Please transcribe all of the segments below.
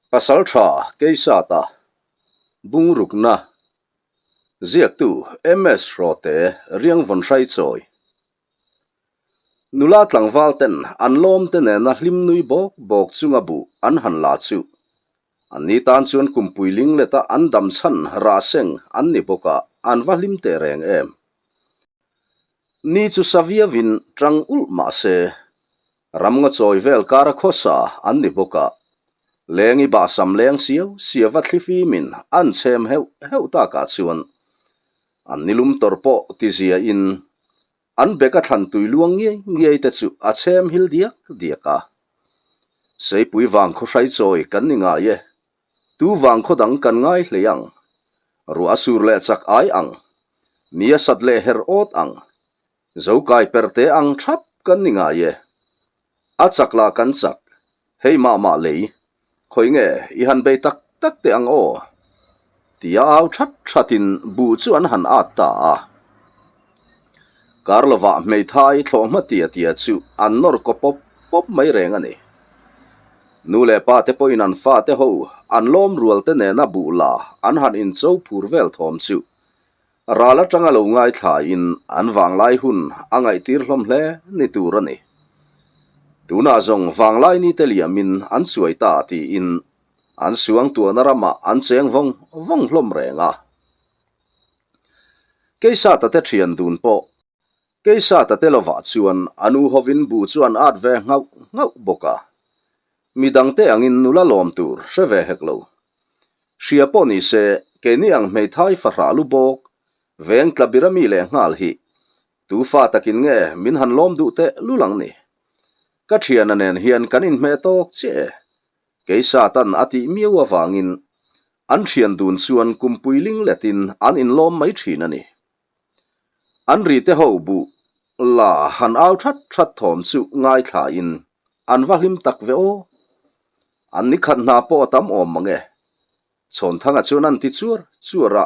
Pasaltha Keisata, Bungrukna, Ziaktu MS Hrawte Riangvawn Hraichawi. Nula tlangval ten an lawm te nena hlim nui bawk bawk chunga buh an han la chu. An ni tan chuan kumpui ling leta an dam chhan rah seng an ni bawk a, an va hlim teh reng em. Ni chu sa viauin tang ulh mah se, ramngaw chawi vel kara khawsa an ni bawk a, lengi bahsam leng siau siava thlifimin an chhem heuh heuh takah chuan an nilum tawrh pawh ti ziain an beka thlan tui luang ngiai ngiai te chu a chhem hil diak diak a. Seipui vang khawhrai chawi kan ni ngai e, Tu vang khaw dang kan ngai hlei ang. Ruah a sur leh chak ai ang. Ni a sat leh her awt ang. Zo kai per te ang thap kan ni ngai e. A chak lah kan chak. Hei mah mah lei. Khawi nge i han bei tak tak teh ang aw. Tia au that that in buh chu an han at ta a. Kar lovah hmeithai thlawh hma tia tia chu an nawr kaw pawp pawp mai reng a ni. Nu leh pa te pawhin an fate ho an lawm rual te nena buh la an han incho phur vel thawm chu ral atanga lo ngaithlain an vanglai hun a ngaihtir hlawm hle ni tur a ni. Tunah zawng vanglai ni te liamin an chuai ta tiin an suangtuahna ramah an cheng vawng vawng hlawm reng a. Keisata te thian dun pawh Keisata te lovah chuan a nu hovin bu chu an at ve nghauh nghauh bawk a. Midangte angin nula lawm tur hre ve hek lo. Hria pawh ni se, keini ang hmeithai fahrah lu bawk, veng tla bira mi leh nghal hi tu fa takin nge min han lawm duh teh lul ang ni. Ka thiana nen hian kan inhmeh tawk chiah e. Keisatan a tih miau avangin an thian dun chuan kumpui ling letin an inlawm mai thin a ni. An ri te ho buh la han au that that thawm chu ngaithla in an va hlim tak ve aw. An ni khat hna pawh a tam awm mang e. Chhawnthanga chuan an ti chuar chuar a,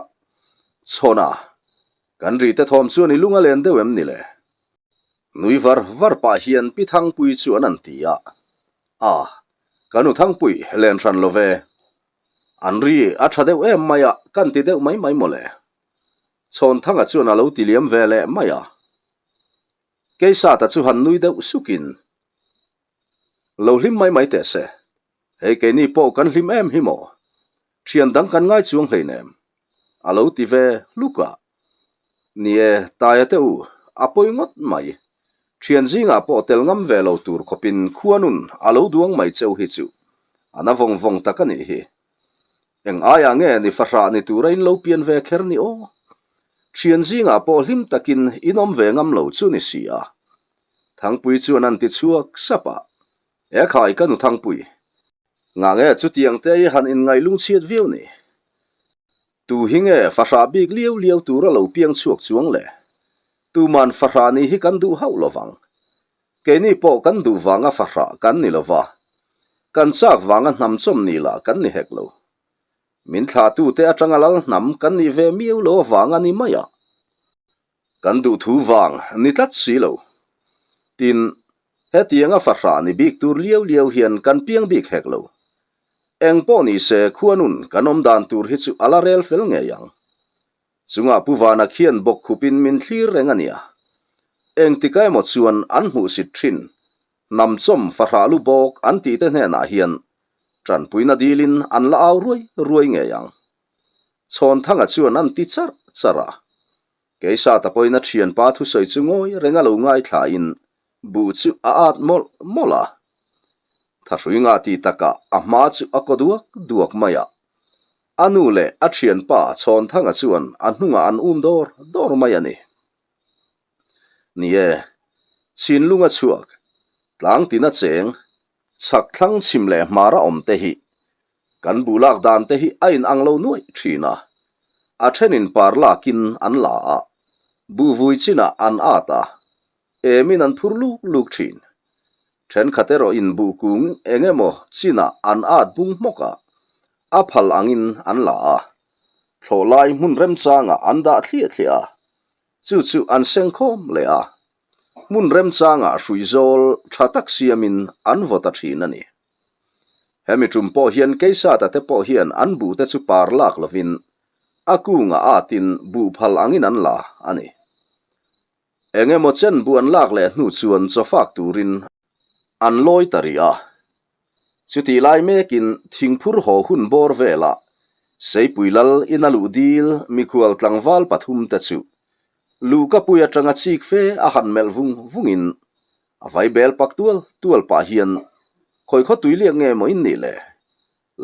Chhawna, kan ri te thawm chuan i lung a len deuh em ni le? Nui var var pah hian Pi Thangpui chuan an ti a, A, ka nu Thangpui len hran lo ve. An ri a tha deuh em mai a, kan ti deuh mai mai mawle. Chhawnthanga chuan a lo ti liam ve leh mai a. Keisata chu han nui deuh sukin, Lo hlim mai mai teh se, hei keini pawh kan hlim em hi maw? Thian dang kan ngai chuang hleinem, a lo ti ve hluk a. Ni e, Taia te u, a pawi ngawt mai. Thian zingah pawh tel ngam ve lo tur khawpin khuanun a lo duang mai cheu hi chu a na vawng vawng tak a nih hi. Eng aiah nge ni fahrah ni tura in lo pian ve kher ni aw? Thian zingah pawh hlim takin in awm ve ngam lo chu ni si a. Thangpui chuan an ti chhuak sap a, E khai ka nu Thangpui, ngah nge chutiang te i han inngaih lungchhiat viau ni? Tu hi nge fahrah bik liau liau tura lo piang chhuak chuang le? Tuman fahrah nih hi kan duh hauh lovang. Keini pawh kan duh vanga fahrah kan ni lo va, kan chak vanga hnam chawm ni lah kan ni hek lo. Min thlahtute atanga lal hnam kan nih ve miau lo avang a ni mai a, kan duh thu vang ni tlat si lo. Tin, hetianga fahrah ni bik tur liau liau hian kan piang bik hek lo. Eng pawh ni se khuanun kan awm dan tur hi chu a la rel fel ngei ang. Chungah Pu Vana khian bawk khupin min thlir reng a nia. Engtika emaw chuan an hmuhsit thin, hnam chawm fahrah lu bawk an tihte hnenah hian tanpuina dilin an la au ruai ruai ngei ang. Chhawnthanga chuan an ti charh charh a. Keisata pawhin a thianpa thusawi chu ngawi renga lo ngaithlain buh chu a at mawlh mawlh a. Thahrui ngah ti takah a hma chu a kaw duak duak mai a. A nu leh a thianpa Chhawnthanga chuan a hnungah an um dawr dawr mai a ni. Ni e, Chinlunga chhuak, tlangtina cheng, chhak thlang chhim leh hmara awm te hi kan buh lak dan te hi a inang lo nuaih thin a. A thenin par lakin an la a, buh vui chinah an at a, Emin an phur luk luk thin. Thenkhat erawh in buh kung eng emaw chinah an at bung hmawk a, a phal angin an la a. Thlawh lai hmun remchangah an dah thliah thliah a, chu chu an seng khawm leh a. Hmun remchangah hruizawl tha tak siamin an vaw ta thin a ni. Hemi tum pawh hian Keisata te pawh hian an buhte chu par lak lovin a kungah atin buh phal angin an la a ni. Eng emaw chen buh an lak leh hnu chuan chawfak turin an lawi ta rih a. Chutih lai mekin thingphur haw hun bawr velah Seipui lal ina luh dil mikhual tlangval pathumte chu luhkapui atanga chik fe a han melh vung vungin A vai bel pak tual tual pah hian khawi khaw tui liak nge maw in nih le?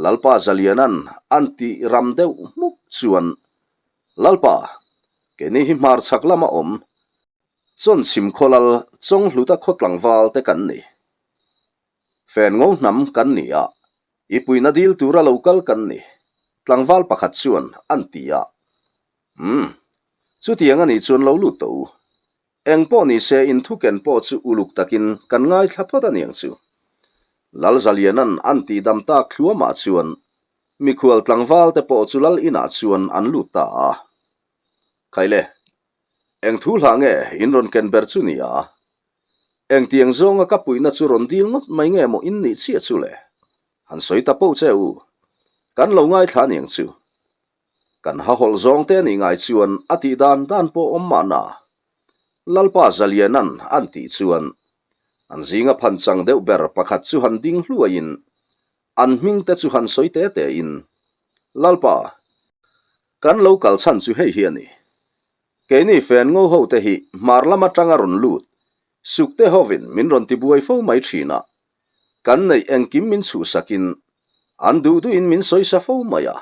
Lalpa Zaliana'n an tih ram deuh hmuk chuan Lalpa, keini hi hmar chhak lama awm Chawnchhim khaw lal Chawnghluta khaw tlangval te kan ni. Fen ngo hnam kan ni a, i puina dil tura lo kal kan ni, tlangval pakhat chuan an ti a. Umm, chutiang a nih chuan lo lut tawh u. Eng pawh ni se in thuken pawh chu uluk takin kan ngaithla phawt a niang chu. Lalzaliana'n an tihdam tak thluamah chuan mikhual tlangval te pawh chu lal inah chuan an lut ta a. Khaile, eng thu hlah nge in rawn ken ber chu ni a? Engtiang zawnga ka puihna chu rawn dil ngawt mai nge maw in nih chiah chu le? Han sawi ta poh che u. Kan lo ngaithla a niang chu. Kan hahawlh zawng te nih ngai chuan a tih dan dan pawh awm mahna. Lalpa Zaliana'n an tih chuan an zinga phan chang deuh ber pakhat chu han ding hluaiin an hming te chu han sawi te tein, Lalpa, kan lo kal chhan chu hei hi a ni. Keini fen ngo ho te hi hmar lam atanga rawn lut suk te hovin min rawn tibuai fo mai thin a, Kan neih engkim min chhuhsakin an duh duhin min sawisa fo mai a.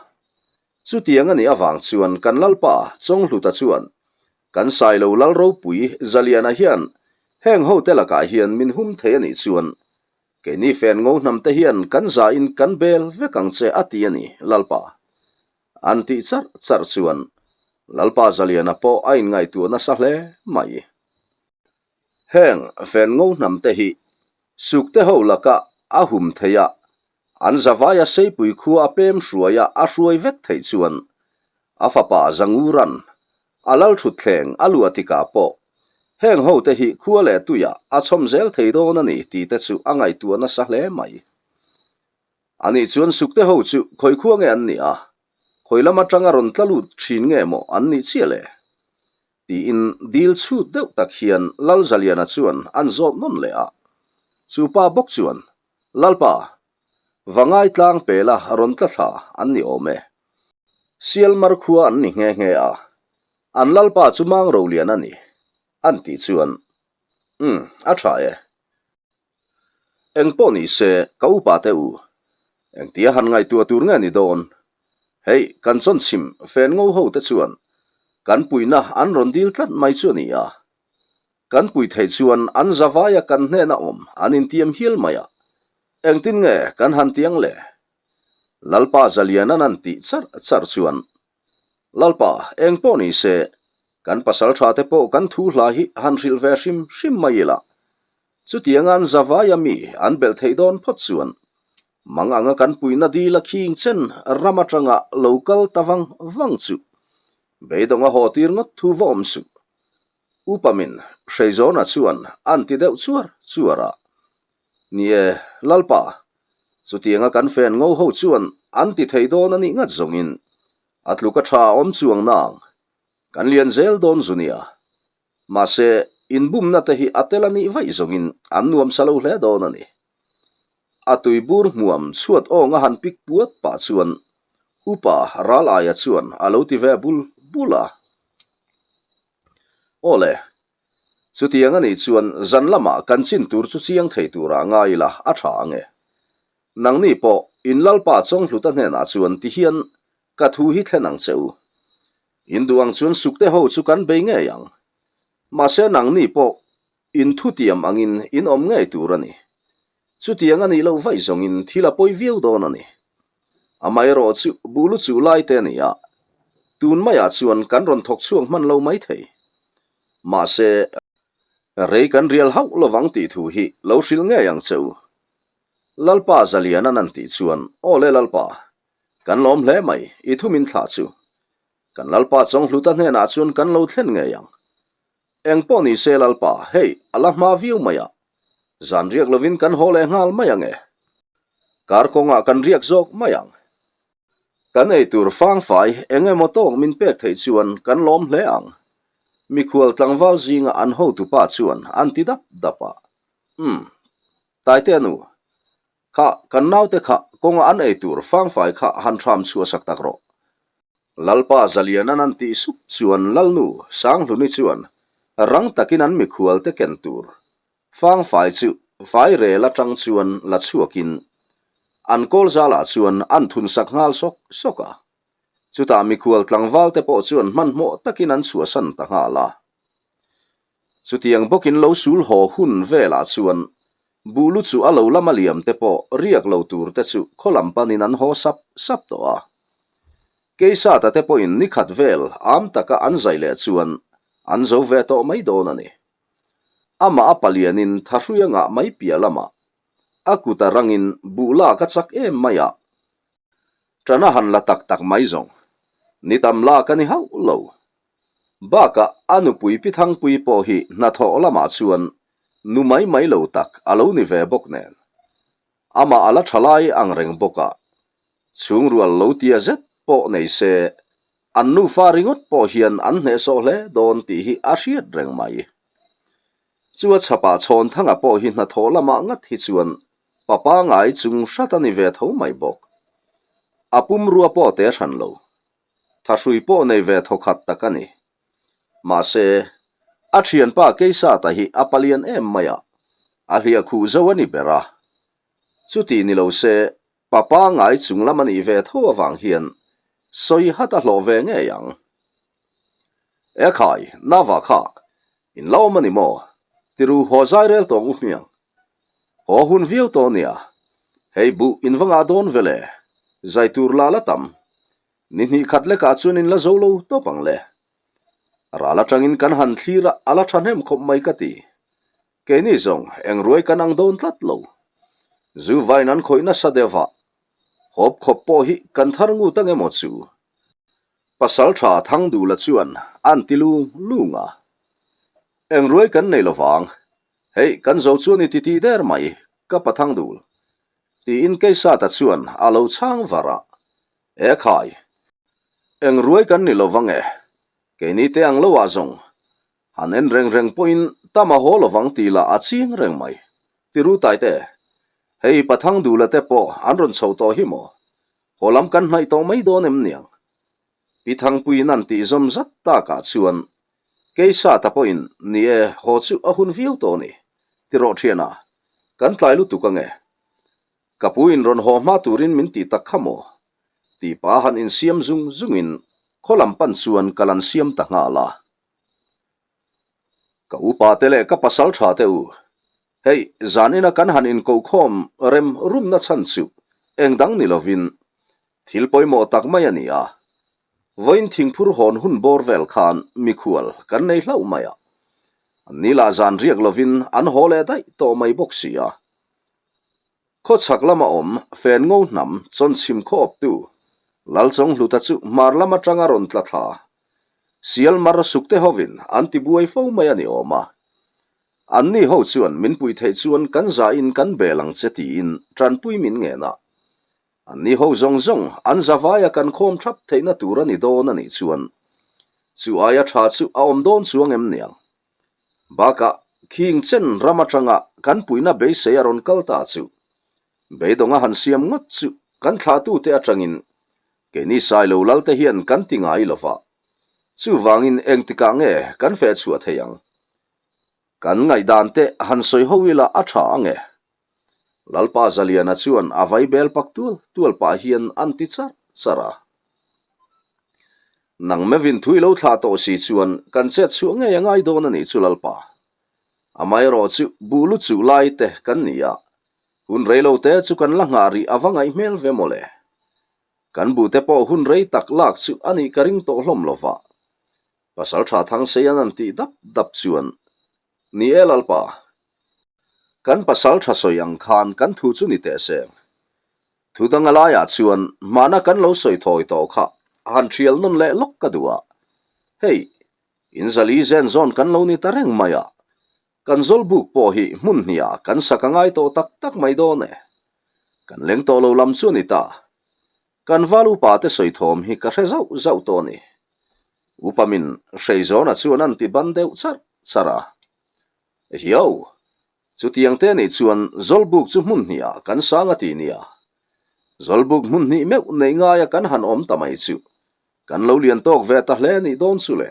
Chutiang a nih avang chuan kan Lalpa Chawnghluta chuan kan Sailo Lal ropui Zaliana hian heng hote lakah hian min hum thei a nih chuan keini fen ngo hnamte hian kan zahin kan bel vek ang che a ti a ni Lalpa. An tih charh charh chuan Lalpa Zaliana pawh a inngaihtuah nasa hle mai. Heng fen ngo hnamte hi Sukte ho laka a hum theih a, an zavaia Seipui khua a pem hruai a a hruai vek theih chuan a fapa Zanguran a lal thutthleng a luah tikah pawh heng hote hi khua leh tuiah a chhawm zel thei dawn a ni tih te chu a ngaihtuah nasa hle mai. Ani chuan Sukte ho chu khawi khua nge an nih a, khawi lam atanga rawn tla lut thin nge maw an nih chiah le? Tiin dil chhut deuh tak hian Lalzaliana chuan an zawt nawn leh a. Chu pa bawk chuan, Lalpa, va ngai tlang pela rawn tla thla an ni awm e. Sialmar khua an ni nghe nghe a, an Lalpa chu mang rolian a ni, an tih chuan, Umm, a tha e. Eng pawh ni se, ka upa te u, engtia han ngaihtuah tur nge ni dawn? Hei, kan chawnchhim fen ngo ho te chuan kan puihna an rawn dil tlat mai chu a ni a. Kan pui theih chuan an zavaia kan hnena awm an intiam hial mai a, engtin nge kan han ti ang le? Lalpa Zaliana'n an tih charh charh chuan, Lalpa, eng pawh ni se, kan pasal tha te pawh kan thu hla hi han hrilh ve hrim hrim mai ila, Chutiang an zavaia mi an belh theih dawn phawt chuan mang anga kan puihna dil a khing chen ram atanga lo kal ta vang vang chu beidawng a haw tir ngawt thu va awm suh. Upamin Hreizawna chuan an ti deuh chuar chuar a, Ni e, Lalpa, chutianga kan fen ngo ho chuan an ti thei dawn a nih ngat zawngin a tluk a tha a awm chuang nang, kan lian zel dawn zu nia. Mahse, inbumna te hi a tel a nih vaih zawngin an nuamsa lo hle dawn a ni. A tuibur hmuam chhuat awng a han pik puat pah chuan Upa ral aia chuan a lo ti ve bul bul a. Aw le, chutiang a nih chuan zan lamah kan chin tur chu chiang thei turah ngai ila a tha ang e. Nangni pawh in Lalpa Chawnghluta hnenah chuan tihian ka thu hi thlen ang che u. In duh ang chuan sukte ho chu kan bei ngei ang. Mahse nangni pawh in thutiam angin in awm ngei tur a ni. Chutiang a nih loh vaih zawngin thil a pawi viau dawn a ni. Amaherawh chu buh lu chuh lai te a ni a, tun maiah chuan kan rawn thawk chhuak hman lo mai thei. Mahse, rei kan rial hauh lovang tih thu hi lo hrilh ngei ang che u. Lalpa Zaliana'n an tih chuan, Aw le Lalpa, Kan lawm hle mai, i thu min thlah chu. Kan Lalpa Chawnghluta hnenah chuan kan lo thlen ngei ang. Eng pawh ni se Lalpa, hei, a la hma viau mai a. Zan riak lovin kan haw leh nghal mai ang e. Kar kawngah kan riak zawk mai ang. Kan ei tur fangfai eng emaw tawk min pek theih chuan kan lawm hle ang. Mikhual tlangval zinga an hotupa chuan an ti dap dap a. Umm. Taitea nu, kha kan naute kha kawnga an ei tur fangfai kha han hram chhuahsak tak rawh. Lalpa Zalianan an tih sup chuan Lalnu Sanghluni chuan rang takin an mikhual te ken tur Fangfai chu fai rel atang chuan la chhuakin an kawl zalah chuan an thunsak nghal sawk sawk a. Chutah mikhual tlangval te pawh chuan hmanhmawh takin an chhuahsan ta nghal a. Chutiang bawkin lo sul haw hun velah chuan buhlu chu a lo lama liam te pawh riak lo tur te chu khaw lam panin an haw sap sap tawh a. Keisata te pawhin nikhat vel am taka an zai leh chuan an zo ve tawh mai dawn a ni. Amah a palianin thahrui a ngah mai piah lamah a kut a rangin buh lak a chak em mai a, ṭan a han la tak tak mai zawng. Ni tam lak a ni hauh lo. Bakah a nupui Pi Thangpui pawh hi hnathawh lamah chuan nu mai mai lo tak a lo ni ve bawk nen. Amah a la tha lai ang reng bawk a, chhungrual lo tia zet pawh nei se, an nufa ringawt pawh hian an hnehsawh hle dawn tih hi a hriat reng mai. Chu a chhapah Chhawnthanga pawh hi hnathawh lamah ngat hi chuan pa pangai chung hrat a ni ve tho mai bawk. A pumrua pawh te hran lo. Thahrui pawh nei ve thawkhat tak a ni. Mahse, a thianpa Keisata hi a palian em mai a, a hliah khuh zo a ni ber a. Chuti ni lo se, pa pangai chung lam a nih ve tho avang hian sawi hat a hlawh ve ngei ang. Ekhai, Nava kha, in la awm a ni maw? Tiru haw zai rel tawng u hmiang. Haw hun viau tawh nia, hei buh in va ngah dawn ve le, zai tur la la tam. Ni hnih khat lekah chuan in la zo lo tawp ang le. Ral atangin kan han thlir a, a la thahnem khawp mai ka ti. Keini zawng eng ruai kan ang dawn tlat lo. Zu vain an khawih nasa deuh a, hawp khawp pawh hi kan thar ngut ang emaw chu. Pasaltha Thangdula chuan an ti lung lung a. Eng ruai kan nei lovang, hei kan zo chuan i titi der mai, ka pa Thangdul. Tiin Keisata chuan a lo chhang var a. E khai! Eng ruai kan ni lovang e, keini te ang lo ah zawng. Han en reng reng pawhin tam a haw lovang tih lah a ching reng mai. Ti ru Taite, hei Pathang Dula te pawh an rawn chho tawh hi maw? Haw lam kan hnaih tawh mai dawn em niang? Pi Thangpuiin an tih zawm zat takah chuan Keisata pawhin ni e, haw chu a hun viau tawh a ni. Ti rawh thiana, kan tlai lutuk ange. Ka pu in rawn haw hma turin min ti tak kha maw? Tih pa han insiam zung zungin khaw lam pan chuan ka lan siam ta nghal a. Ka upa te leh ka pasal tha te u, hei zanina kan han inkohkhawm rem rumna chhan chu eng dang ni lovin thil pawimawh tak mai a ni a. Vawiin thingphur hawn hun bawr vel khan mikhual kan nei hlauh mai a. An ni lah zan riak lovin an haw leh daih tawh mai bawk si a. Khawchhak lama awm fen ngo hnam chawnchhim khawptu Lalchawnghluta chu hmar lam atanga rawn tla thla. Sial mar sukte hovin an ti buai fo mai a ni awm a. Anni ho chuan min puih theih chuan kan zahin kan bel ang che tiin tanpui min ngen a. Anni ho zawng zawng an zavaia kan khawm thap theihna tur a ni dawn a nih chuan chu aia tha chu a awm dawn chuang em niang? Bakah, khing chen ram atanga kan puihna beisei a rawn kal ta chu. Beidawnga han siam ngawt chu kan thlahtute atangin keini Sailo Lalte hian kan ti ngai lo va. Chuvangin engtikah nge kan feh chhuah thei ang? Kan ngaihdan te han sawi ho ila a tha ang e. Lalpa Zaliana chuan a vai bel pak tual tual pah hian an ti charh charh a. Nang mevin thui lo thlah tawh si chuan kan chet chhuah ngei a ngai dawn a nih chu Lalpa. Amaherawh chu buh lu chuh lai te kan ni a, hun rei lo te chu kan la nghah rih a va ngaih hmel ve mawle. Kan buh te pawh hun rei tak lak chu a nih ka ring tawh hlawm lo va. Pasal tha Thangseian an tih dap dap chuan Ni e Lalpa, kan pasal tha sawi ang khan kan thu chu ni teh seng. Thu dang a laiah chuan hmana kan lo sawi thawi tawh kha han thial nawn leh lawk ka duh a. Hei, in zali zen zawn kan lo ni ta reng mai a, kan zawlbuk pawh hi hmun hniah kan sak a ngai tawh tak tak mai dawn e. Kan leng tawh lo lam chu a ni ta. Kan val upa te sawi thawm hi ka hre zauh zauh tawh a ni. Upa min Hreizawna chuan an ti ban deuh charh charh a. Hiau! Chutiang te nih chuan Zawlbuk chu hmun hnihah kan sang a ti nia. Zawlbuk hmun hnih meuh neih ngaia kan han awm ta mai chu kan lo lian tawk ve ta hle nih dawn chu le.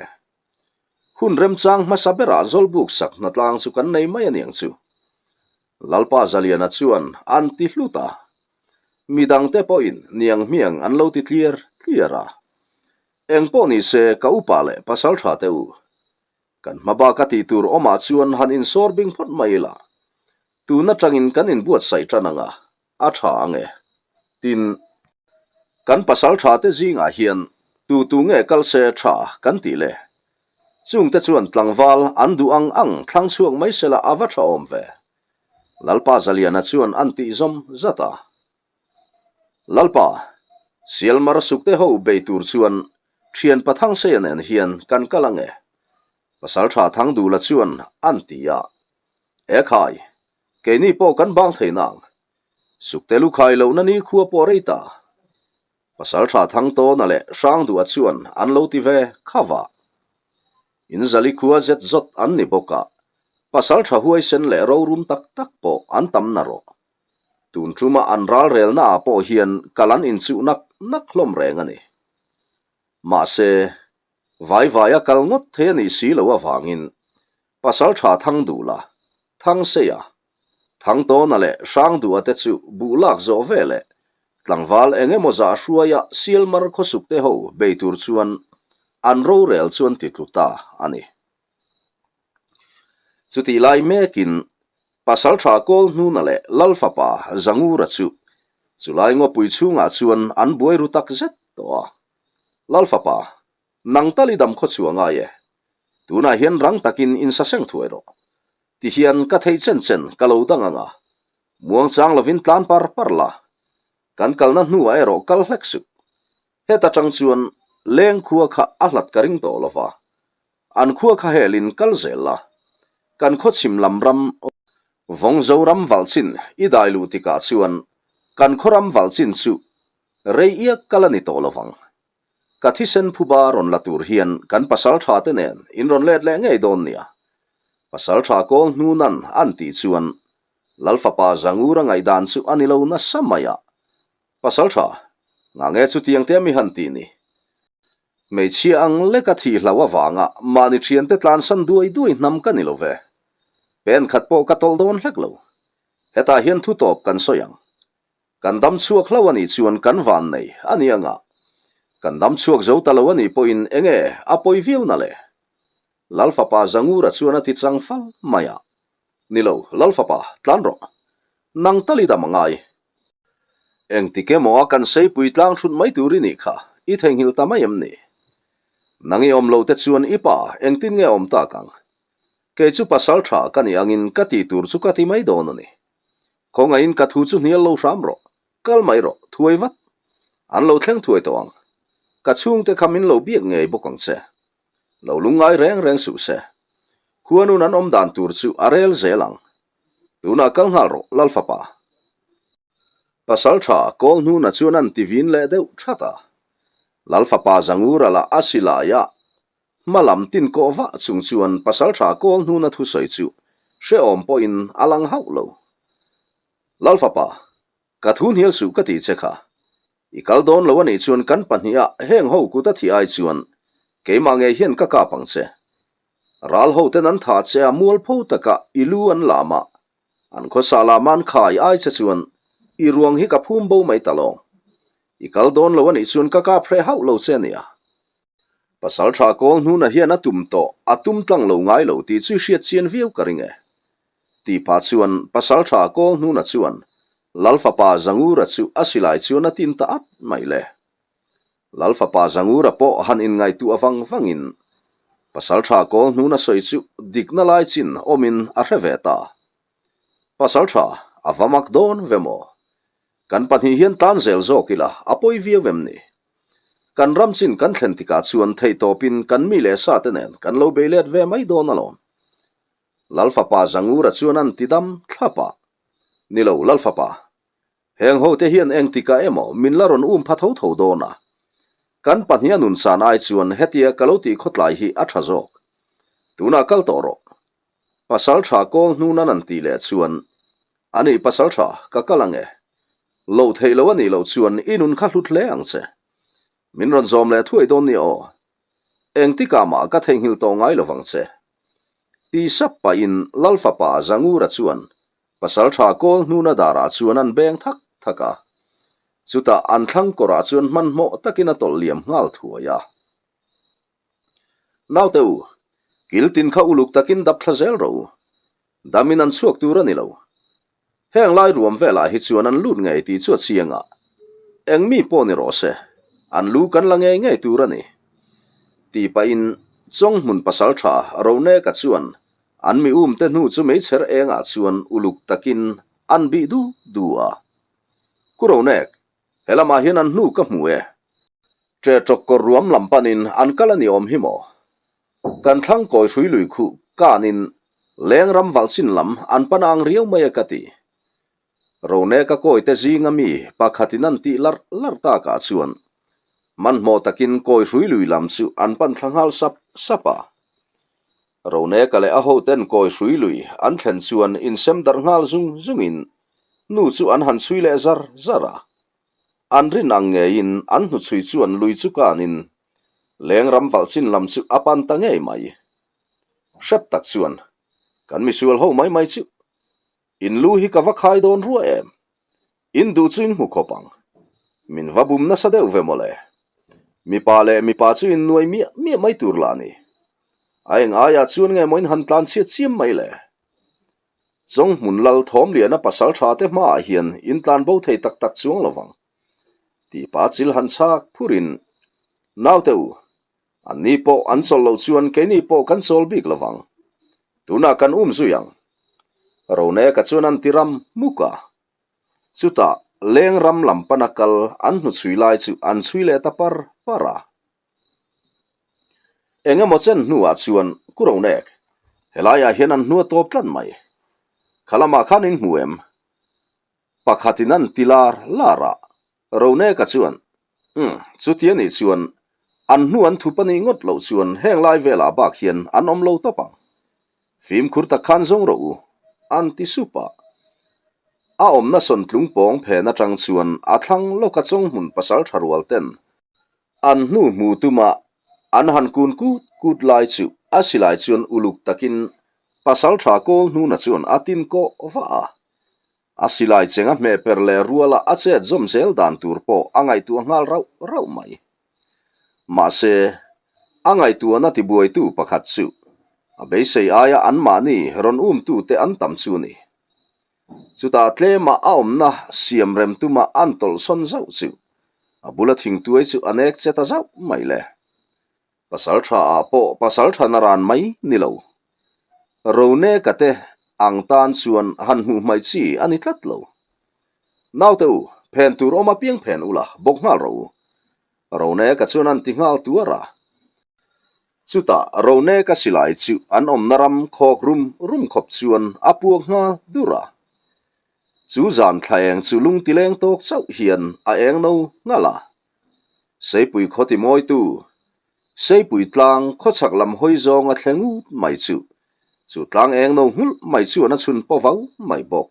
Hun remchang hmasa berah Zawlbuk sak hnatlang chu kan nei mai aniang chu. Lalpa Zaliana chuan an ti hlut a. Midangte pawhin niang hmiang an lo ti tliar tliar a. Engpawh nise ka upa leh pasaltha te u. Kan hma bak a tih tur awmah chuan han insawr bing phawt mai ila. Tun atangin kan inbuatsaih tan ang a, a tha ang e. Tin, kan pasal tha te zingah hian tu tu nge kal se tha kan tih le? Chungte chuan tlangval an duh ang ang thlang chhuak mai sela a va tha awm ve. Lalpa Zaliana chuan an tih zawm zat a. Lalpa, Sialmar sukte ho bei tur chuan thian Pathangseia nen hian kan kal ang e. Pasaltha Thangdula chuan an ti a. Ekhai, keini pawh kan bang thei nang. Sukte lu khai lohna ni khua pawh rei ta. Pasaltha Thangtawna leh Hrangduha chuan an lo ti ve kha va. In zali khua zet zawt an ni bawk a, pasaltha huaisen leh rorum tak tak pawh an tam na rawh. Tun tuma an ralrelna ah pawh hian kal an inchuh nak nak hlawm reng a ni. Mahse, vai vaia kal ngawt thei a nih si loh avangin Pasaltha Thangdula, Thangseia, Thangtawna leh Hrangduha te chu buh lak zawh ve leh tlangval eng emaw zah hruaia Sialmar khawsukte ho bei tur chuan an rorel chuan ti tlu ta a ni. Chutih lai mekin Pasaltha Kawlhnuna leh Lalfapa Zangura chu chulai ngawpui chhungah chuan an buai ru tak zet tawh a. Lalfapa, nang tal i dam khaw chu a ngai e. Tunah hian rang takin insaseng thuai rawh. Tihian ka theih chen chen ka lo dang ang a, muangchang lovin tlan par par la. Kan kalna hnuah erawh kal hlek suh. Heta tang chuan leng khua kha a hlat ka ring tawh lova, an khua kha helin kal zel la, kan khaw chhim lam ram Vawngzo ram valh chin i dai luh tikah chuan kan khaw ram valh chin chu rei iak kal a ni tawh lovang. Ka thisen phuba rawn la tur hian kan pasal tha te nen in rawn let leh ngei dawn nia. Pasal tha kawl hnunan an tih chuan Lalfapa Zangura ngaihdan chu a ni lo nasa mai a, Pasal tha, nga nge chutiang te mi han tih ni? Hmeichhia ang leka thih hlau avanga mahni thiante tlansan duai duai hnam ka ni lo ve. Pen khat pawh ka tawlh dawn hlek lo. Hetah hian thu tawp kan sawi ang. Kan dam chhuak hlau a nih chuan kan van nei a ni anga. Kan dam chhuak zo ta lo a nih pawhin enge a pawi viau na le? Lalfapa Zangura chuan a ti chang fal mai a. Ni lo, Lalfapa, tlan rawh. Nang tal i dam a ngai. Engtik emaw a kan seipui tlang thut mai tur i nih kha, i theihnghilh ta mai em ni? Nang i awm lo te chuan i pa engtin nge awm tak ang? Kei chu pasal tha ka nih angin ka ti tur chu ka ti mai dawn a ni. Khawngaihin ka thu chu hnial lo hram rawh, kal mai rawh, thuai vat. An lo thleng thuai tawh ang. Ka chhungte kha min lo biak ngei bawk ang che. Lo lungngai reng reng suh se. Khuanun an awm dan tur chu a rel zel ang. Tunah kal nghal rawh, Lalfapa. Pasaltha Kawlhnuna chuan an ti vin leh deuh that a. Lalfapa Zangura lah a silai a, hma lam tin kawh vah chung chuan Pasaltha Kawlhnuna thusawi chu hrehawm pawhin a lang hauh lo. Lalfapa, ka thu hnial suh ka tih che kha. I kal dawn lo a nih chuan kan pahniha heng ho kut a thih ai chuan keimah ngei hian ka kap ang che. Ral ho ten an tha che a mualpho taka i lu an lam a, an khawsa lama an khai ai che chuan i ruang hi ka phum bo mai ta lawng. I kal dawn lo a nih chuan ka kap hreh hauh lo che nia. Pasal tha kawl hnuna hian a tum tawh, a tum tlang lo ngai lo tih chu i hriat chian viau ka ring e. Tih pah chuan pasal tha kawl hnuna chuan Lal fapa Zangura chu a silai chuan a tin ta at mai le. Lal fapa Zangura pawh han inngaihtuah vang vangin pasal tha kawl hnuna sawi chu dikna lai chin awmin a hre ve ta. Pasal tha a va mak dawn ve maw? Kan pahnih hian tan zel zawk ila a pawi viau em ni? Kan ram chin kan thlen tikah chuan theihtawpin kan mi leh sa te nen kan lo bei let ve mai dawn alawm. Lalfapa Zangura chuan an ti dam thlap a. Ni lo, Lalfapa. Heng hote hian engtikah emaw min la rawn um pha tho tho dawn a. Kan pahniha nun san ai chuan hetia ka lo tih khawtlai hi a tha zawk. Tunah kal tawh rawh. Pasal tha kawl hnunan an tih leh chuan, Ani pasal tha, ka kal ang e. Loh theih lo a nih loh chuan i nun kha hlut hle ang che. Min rawn zawm leh thuai dawn nia aw. Engtikah mah ka theihnghilh tawh ngai lo vang che. Ti sap pahin Lal fapa Zangura chuan pasal tha kawl hnuna darah chuan an beng thak thak a. Chutah an thlang kawrah chuan hmanhmawh takin a tawlh liam nghal thuai a. Naute u, kil tin kha uluk takin dap thla zel rawh u. Damin an chhuak tur a ni lo. Heng lai ruam velah hi chuan an lut ngei tih chu a chiang a, eng mi pawh ni rawh se, an lu kan la ngei ngei tur a ni. Tih pahin Chawnghmun pasaltha Roneka chuan an mi umte hnu chu meichher engah chuan uluk takin an bih du du a. Ku Ronek, he lamah hian an hnu ka hmu e. Ṭeṭawk kawr ruam lam panin an kal a ni awm hi maw? Kan thlang kawi hrui lui khuh kanin leng ram valh chin lam an pan ang riau mai a ka ti. Roneka kawite zinga mi pakhatin an tih larh larh takah chuan hmanhmawh takin kawi hrui lui lam chu an pan thla nghal sap sap a. Roneka leh a hoten kawi hrui lui an thlen chuan insem darh nghal zung zungin nu chu an han chhui leh zar zar a. An rin ang ngeiin an hnuchhui chuan lui chu kanin leng ram valh chin lam chu a pan ta ngei mai. Hrep tak chuan kan misual ho mai mai chu in lu hi ka va khai dawn rua em? In duh chu in hmu khawp ang. Min va bum nasa deuh ve mawle. Mipa leh mipa chu in nuai miah miah mai tur lah ni. A eng aiah chuan nge maw in han tlan chhiat chiam mai le? Chawnghmun lal Thawmliana pasal tha te hmaah hian in tlan bo thei tak tak chuang lo vang. Tihpa chil han chhak phurin, Naute u, anni pawh an chawlh loh chuan keini pawh kan chawl bik lo vang. Tunah kan um zui ang. Roneka chuan an ti ram hmuk a. Chutah leng ram lam pana kal an hnuchhui lai chu an chhui leh ta par par a. Eng emaw chen hnuah chuan Kuronek, helaiah hian an hnua tawp tlat mai. Kha lamah khan in hmu em? Pakhatin an ti lar lar a, Roneka chuan, Umm, chuti anih chuan an hnu an thup anih ngawt loh chuan heng lai velah bak hian an awm lo tawp ang. Fimkhur tak khan zawng rawh u, an ti sup a. A awmna sawntlung pawng phen atang chuan a thlang lawka chawnghmun pasal tha rual ten An hnu hmu tuma an han kun kut kut lai chu a silai chuan uluk takin pasal tha kawl hnuna chuan a tin kawh vah a. A silai cheng a hmeh per leh ruala a chet zawm zel dan tur pawh a ngaihtuah nghal rauh rauh mai. Mahse, a ngaihtuahna tibuaitu pakhat chu a beisei aia anmahni rawn umtute an tam chu a ni. Chutah tlema a awmna siam rem tuma an tawlh sawn zauh chu a bula thingtuai chu a nek che ta zauh mai le. Pasal tha ah pawh pasal tha na ran mai ni lo. Roneka te ang tan chuan han hmuh hmaih chi a ni tlat lo. Naute u, phen tur awm apiang phen ula bawk nghal rawh u. Roneka chuan an ti nghal tuar a. Chutah Roneka silai chu an awmna ram khawk rum rum khawp chuan a puak nghal dur a. Chu zan thla eng chu lung ti leng tawk chauh hian a eng no nghal a. Seipui khaw ti mawitu, Seipui tlang khawchhak lam hawi zawng a thleng ut mai chu, chu tlang eng no nghulh mai chuan a chhun paw vau mai bawk.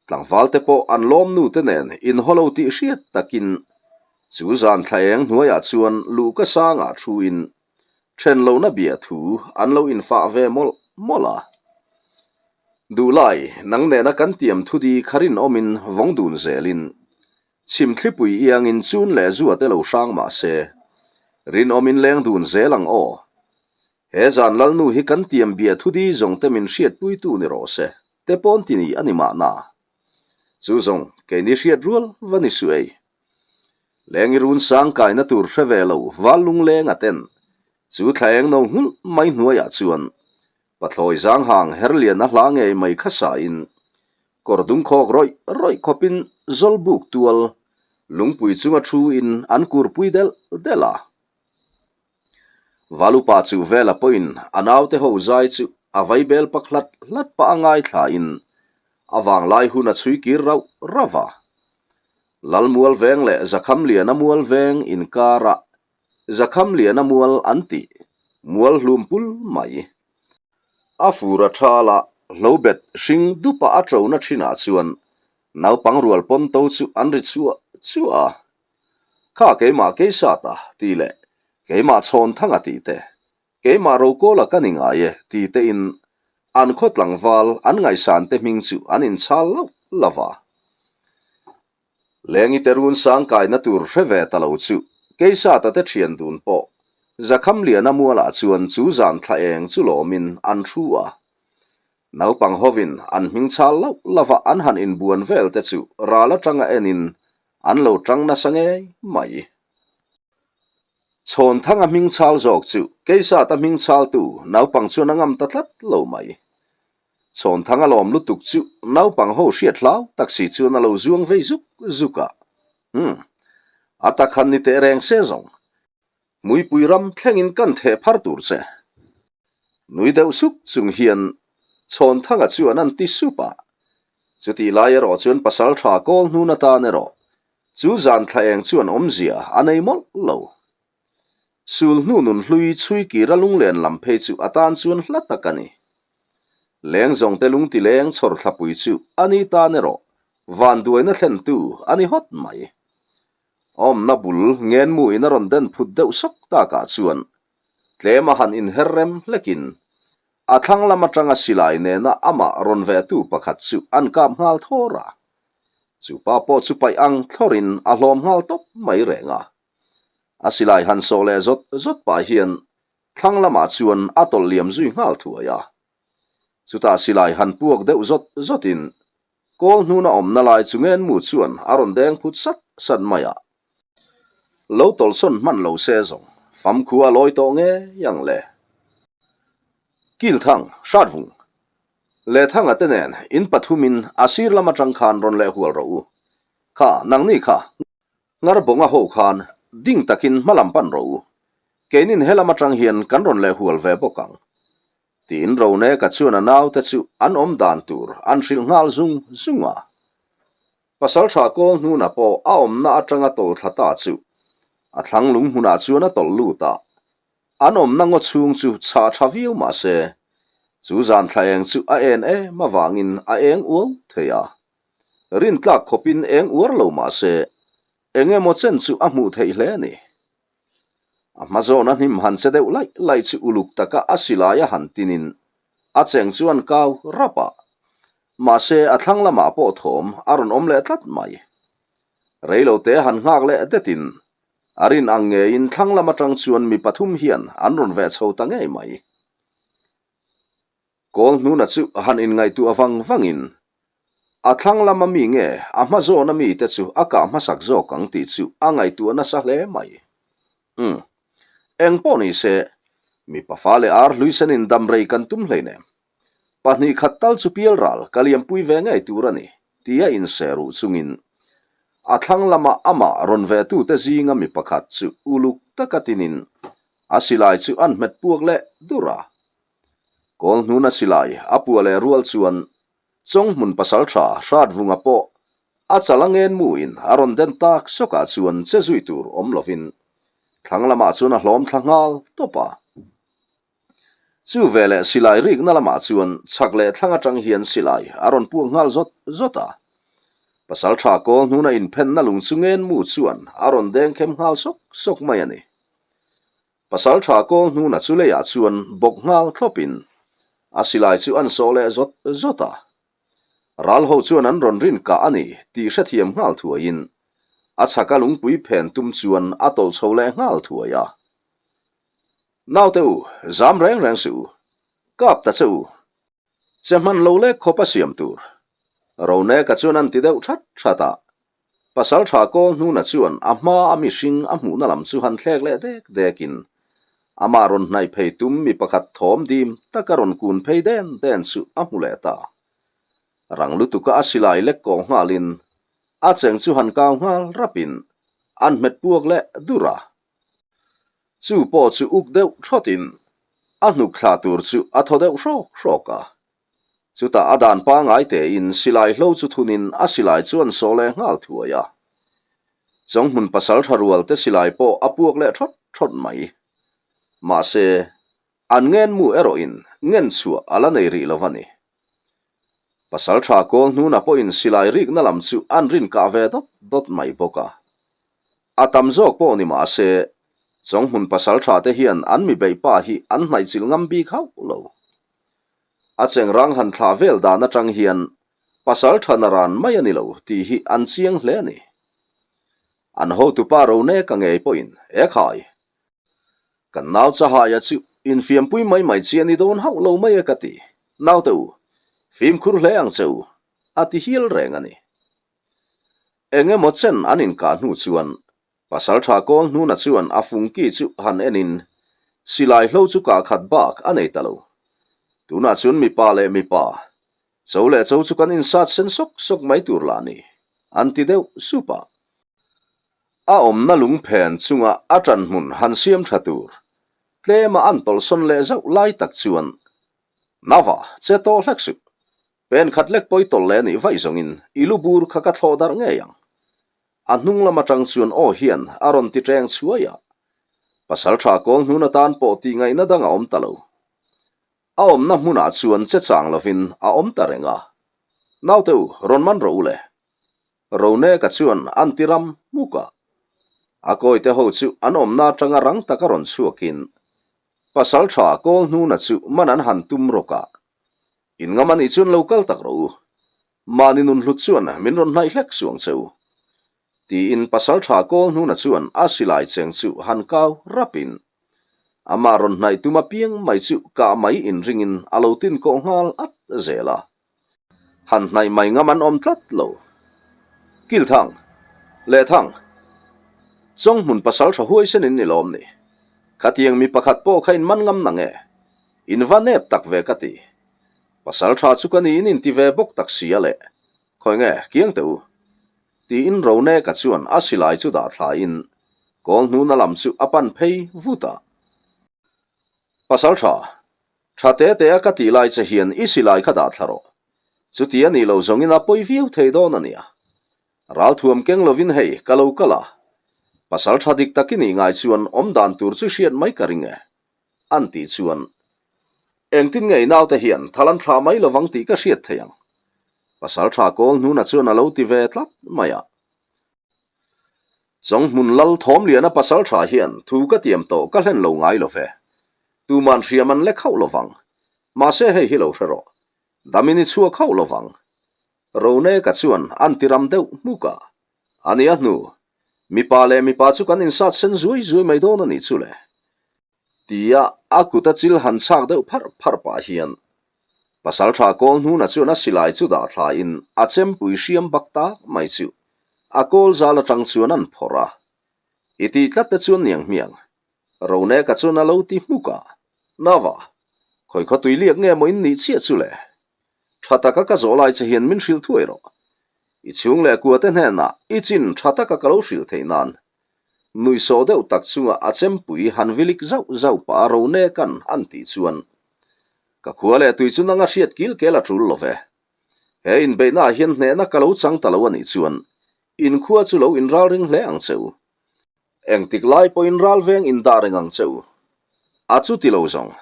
Tlangval te pawh an lawm nu te nen inhaw lo tih hriat takin chu zan thla eng hnuaiah chuan luhka sangah thuin then lohna bia thu an lo infah ve mawlh mawlh a. Duhlai, nang nena kan tiam thudi kha rinawmin vawng dun zelin chhimthlipui iangin chun leh zua te lo hrang mah se, rinawmin leng dun zel ang aw. He zan lalnu hi kan tiam bia thudi zawng te min hriatpuitu ni rawh se. Te pawn ti ni a ni mahna. Chu zawng keini hriat rual va ni suh ei. Lengi run sang kaina tur hre ve lo val lung leng a ten. Chu thla eng no nghulh mai hnuaiah chuan pathlawi zang hang her lian a hla ngei mai kha sa in kawr dung khawk rawih rawih khawpin zawl buk tual lungpui chunga thu in an kurpui delh delh a. Valupa chu vela pawhin a naute ho zai chu a vai bel pak hlat hlat pah a ngaithlain a vanglai hun a chhui kir rauh rauh a. Lalmual veng leh Zakhamliana mual veng inkarah Zakhamliana mual an tih mual hlum pul mai. A fur a thal a, hlobet hring dupa a ṭona ṭhinah chuan naupang rual pawn to chu an ri chuah chuah a. Kha keimah Keisata tih leh keimah Chhawnthanga tih te, keimah Rokawla ka ni ngai e ti tein an khaw tlangval an ngaihsan te hming chu an inchhal lauh lauh a. Lengi te run sang kaina tur hre ve ta lo chu Keisata te thian dun pawh Zakhamliana mualah chuan chu zan thla eng chu lawmin an thu a. Naupang hovin an hming chhal lauh lauh a an han inbuan vel te chu ral atanga enin an lo tang nasa ngei mai. Chhawnthanga hming chhal zawk chu Keisata hming chhaltu naupang chuan a ngam ta tlat lo mai. Chhawnthanga lawm lutuk chu naupang ho hriat hlau tak si chuan a lo zuang vei zuk zuk a. Umm. A tak han ni teh reng se zawng. Muipui ram thlengin kan theh phar tur che. Nui deuh suk chung hian Chhawnthanga chuan an ti sup a. Chutih lai erawh chuan pasal tha kawl hnun atan erawh chu zan thla eng chuan awmzia a nei mawlh lo. Sul hnu nun hlui chhui kira lunglen lam phei chu a tan chuan hla tak a ni. Leng zawng te lung ti leng chhawr thlapui chu a ni tan erawh vanduaina thlentu a ni hawt mai. Awmna bul ngenmu in a rawn den phut deuh sawk takah chuan tlem a han inher rem hlekin a thlang lam atanga silai nena amah rawn vehtu pakhat chu an kap nghal thawr a. Chu pa pawh chu paih ang thlawrin a hlawm nghal tawp mai reng a. A silai han sawh leh zawt zawt pah hian thlang lamah chuan a tawlh liam zui nghal thuai a. Chutah silai han puak deuh zawt zawtin Kawl hnuna awmna lai chu ngenmu chuan a rawn deng phut sat sat mai a. Lo tawlhsawn hman lo se zawng famkhu a lawi tawh ngei ang le. Kilthang, Hratvung, Lehthanga te nen in pathumin a sir lam atang khan rawn leh hual rawh u. Kha, nangni kha, Ngharbawnga ho khan ding takin hma lam pan rawh u. Keinin helam atang hian kan rawn leh hual ve bawk ang. Tiin Roneka chuan a naute chu an awm dan tur an hrilh nghal zung zung a. Pasaltha kawl hnuna pawh a awmna atanga tawlh thla ta chu a thlang lung hmunah chuan a tawlh lut a. An awmna ngaw chhung chu chhah tha viau mah se, chu zan thla eng chu a en em avangin a eng uau thei a. Rintlak khawpin eng uar lo mah se, eng emaw chen chu a hmuh theih hle a ni. A hma zawn a hnim han che deuh laih laih chu uluk taka a silai a han tinin a cheng chu an kau rap a. Mahse a thlang lamah pawh thawm a rawn awm leh tlat mai. Reilote han nghak leh detin a rin ang ngeiin thlang lam atang chuan mi pathum hian an rawn veh chho ta ngei mai. Kawl hnuna chu han inngaihtuah vang vangin A thlang lama mi nge a hma zawna mite chu a kah hmasak zawk ang tih chu a ngaihtuah nasa hle mai. Umm. Eng pawh ni se, mipa fa leh ar hlui senin dam rei kan tum hleinem. Pahnih khat tal chu pial ral ka liampui ve ngei tur a ni, tia inse ruh chungin a thlang lama amah rawn ve tute zinga mi pakhat chu uluk taka tinin a silai chu an hmet puak leh dur a. Kawl hnuna silai a puah leh rual chuan Chawnghmun pasaltha Hratvunga pawh a chal a ngen muin a rawn den tak sawkah chuan che zui tur awm lovin thlang lamah chuan a hlawm thla nghal tawp a. Chu veleh silai rikna lamah chuan chhak leh thlang atang hian silai a rawn puak nghal zawt zawt a. Pasaltha kawl hnuna inphenna lung chu ngen mu chuan a rawn deng khem nghal sawk sawk mai a ni. Pasaltha kawl hnuna chu leiah chuan bawk nghal thlawpin a silai chu an sawh leh zawt zawt a. Ral ho chuan an rawn rin kah a ni tih hrethiam nghal thuaiin a chhaka lungpui phen tum chuan a tawlh chho leh nghal thuai a. Naute u, zam reng reng suh u, kap ta che u, che hman lo lek khawp a siam tur. Roneka chuan an ti deuh that that a. Pasaltha kawl hnuna chuan a hma a mihring a hmuhna lam chu han thlek leh dek dekin amah rawn hnaih phei tum mi pakhat thawm dim taka rawn kun phei den den chu a hmu leh ta. Rang lutuka a silai lek kawh nghalin a cheng chu han kau nghal rapin an hmet puak leh dur a. Chu pawh chu uk deuh thawtin a hnuk thla tur chu a thaw deuh hrawk hrawk a. Chutah a dan pangngai tein silai hlo chu thunin a silai chuan sawh leh nghal thuai a. Chawnghmun pasalṭha rual te silai pawh a puak leh ṭhawt ṭhawt mai. Mahse, an ngenmu erawhin ngen chhuah a la nei rih lo a ni. Pasalṭha kawl hnuna pawhin silai rikna lam chu an rin kah ve dawt dawt mai bawk a. A tam zawk pawh ni mahse, Chawnghmun pasalṭha te hian an mi beih pa hi an hnaihchilh ngam bik hauh lo. A chengrang han thlah vel dan atang hian pasalṭha naran mai a ni lo tih hi an chiang hle a ni. An hotupa Roneka ngei pawhin, Ekhai! Kan nau chahaia chu infiampui mai mai chi a ni dawn hauh lo mai e ka ti. Naute u, fimkhur hle ang che u, a ti hial reng a ni. Eng emaw chen an inkah hnu chuan Pasalṭha kawl hnuna chuan a fungki chu han enin silai hlo chu kah khat bak a nei ta lo. Tunah chuan mipa leh mipa, cho leh cho chu kan insat sen sawk sawk mai tur lah ni, an ti deuh sup a. A awmna lungphen chunga a ṭan hmun han siam ṭha tur tlema an tawlhsawn leh zauh lai tak chuan Nava, che tawh hlek suh. Pen khat lek pawi tawlh leh nih vaih zawngin i lu bur kha ka thlawh darh ngei ang. A hnung lam atang chuan aw hian a rawn ti ṭeng chhuai a. Pasalṭha kawl hnun atan pawh tih ngaihna dang a awm ta lo. A awmna hmunah chuan che chang lovin a awm ta reng a. Naute u, rawn man rawh u le. Roneka chuan an ti ram hmuk a. A kawite ho chu an awmna atanga rang taka rawn chhuakin Pasalṭha kawl hnuna chu man an han tum rawk a. In ngam anih chuan lo kal tak rawh u. Mahni nun hlut chuan min rawn hnaih hlek suang che u. Tiin pasalṭha kawl hnuna chuan a silai cheng chu han kau rapin amah rawn hnaih tum apiang mai chu kah mai inringin a lo tin kawh nghal at zel a. Han hnaih mai ngam an awm tlat lo. Kilthang! Lehthang! Chawnghmun pasalṭha huaisen in ni lawm ni. Khatiang mi pakhat pawh kha in man ngam nang e. In va nep tak ve ka ti. Pasal tha chu ka niin in ti ve bawk tak si a le. Khawi nge, kiang teh u. Tiin Roneka chuan a silai chu dah thlain kawl hnuna lam chu a pan phei vut a. Pasal tha, tha te te a ka tih lai che hian i silai kha dah thla rawh. Chuti a nih loh zawngin a pawi viau thei dawn a nia. Ralthuam keng lovin hei ka lo kal a. Pasal tha dik tak i nih ngai chuan awmdan tur chu hriat mai ka ring e. An tih chuan, Engtin nge i naute hian thal an thlah mai lovang tih ka hriat thei ang? Pasalṭha kawl hnuna chuan a lo ti ve tlat mai a. Chawnghmun lal Thawmliana pasalṭha hian thu ka tiam tawh ka hlen lo ngai lo ve. Tuman hriam an lek hauh lovang. Mahse hei hi lo hre rawh. Damin i chhuak hauh lovang. Roneka chuan an ti ram deuh hmuk a. A nia hnu, mipa leh mipa chu kan insat sen zuai zuai mai dawn a nih chu le. Tia a kut a chil han chhak deuh pharh pharh pah hian Pasalṭha kawl hnuna chuan a silai chu dah thlain a chempui hriam bak tak mai chu a kawl zal aṭang chuan an phawrh a. I tih tlat te chuan niang hmiang. Roneka chuan a lo ti hmuk a, Nava, khawi khaw tui liak nge maw in nih chiah chu le? Tha taka ka zawh lai che hian min hrilh thuai rawh. I chhung leh kuate hnenah i chin tha taka ka lo hrilh theih nan. Nuihsawh deuh tak chunga a chempui han vilik zauh zauh pah a Roneka'n an tih chuan, Ka khua leh tui chu nanga hriat kil kel a tul lo ve. He inbeihnaah hian hnehna ka lo chang ta lo a nih chuan inkhua chu lo inralring hle ang che u. Engtik lai pawhin ralveng indah reng ang che u. A chu ti lo zawng.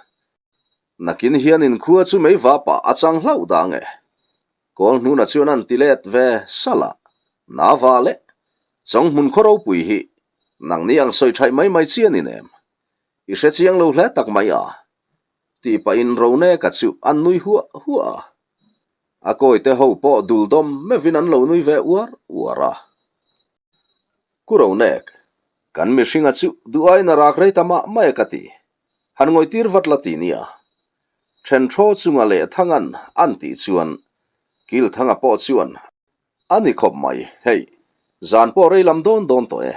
Nakin hian inkhua chu mei vapah a chang hlauh dang e. Kawl hnuna chuan an ti let ve salh a, Nava leh Chawnghmun khaw ropui hi nangni ang sawi thaih mai mai chi a ni nem. I hre chiang lo hle tak mai a, tih pahin Roneka chu an nui huah huah a. A kawite ho pawh dul dawm meuhin an lo nui ve uar uar a. Ku Ronek, kan mihringa chu duh aiin a rak rei ta mah mai a ka ti. Han ngawihtir vat la ti nia. Then thaw chunga leh Thangan an tih chuan Kilthanga pawh chuan a ni khawp mai, hei, zan pawh rei lam dawn dawn tawh e.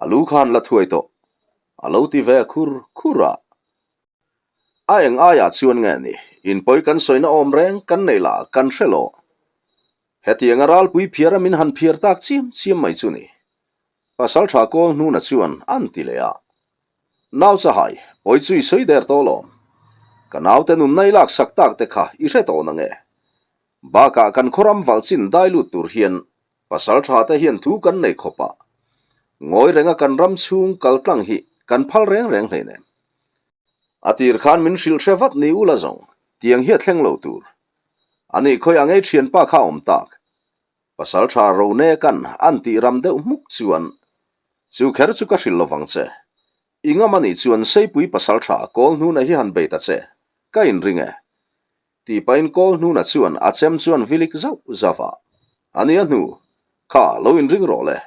A lu khan la thuai tawh. A lo ti ve khur khur a. A eng aiah chuan nge ni, inpawi kan sawina awm reng kan neih lah kan hre lo. Hetianga ralpui phiar a min han phiar tak chiam chiam mai chu ni. Pasalṭha kawl hnuna chuan an ti leh a. Nau chahai, pawi chu i sawi der tawh lawm. Ka naute nunna i laksak tak te kha i hre tawh nange. Bakah kan khawram valchin dai lut tur hian pasalṭha te hian thu kan nei khawp a. Ngawi renga kan ram chhung kal tlang hi kan phal reng reng hleinem. A tir khan min hrilh hre vat ni ula zawng, tiang hi a thleng lo tur. Ani khawi ang ei thianpa kha a awm tak. Pasal tha Rone kan an tih ram deuh hmuk chuan chu kher chu ka hrilh lovang che. I ngam anih chuan Seipui pasal tha Kawlhnuna hi han bei ta che, ka inring e. Tih pahin Kawlhnuna chuan a chem chuan vilik zauh zauh a, A nia hnu, kha lo inring rawh le.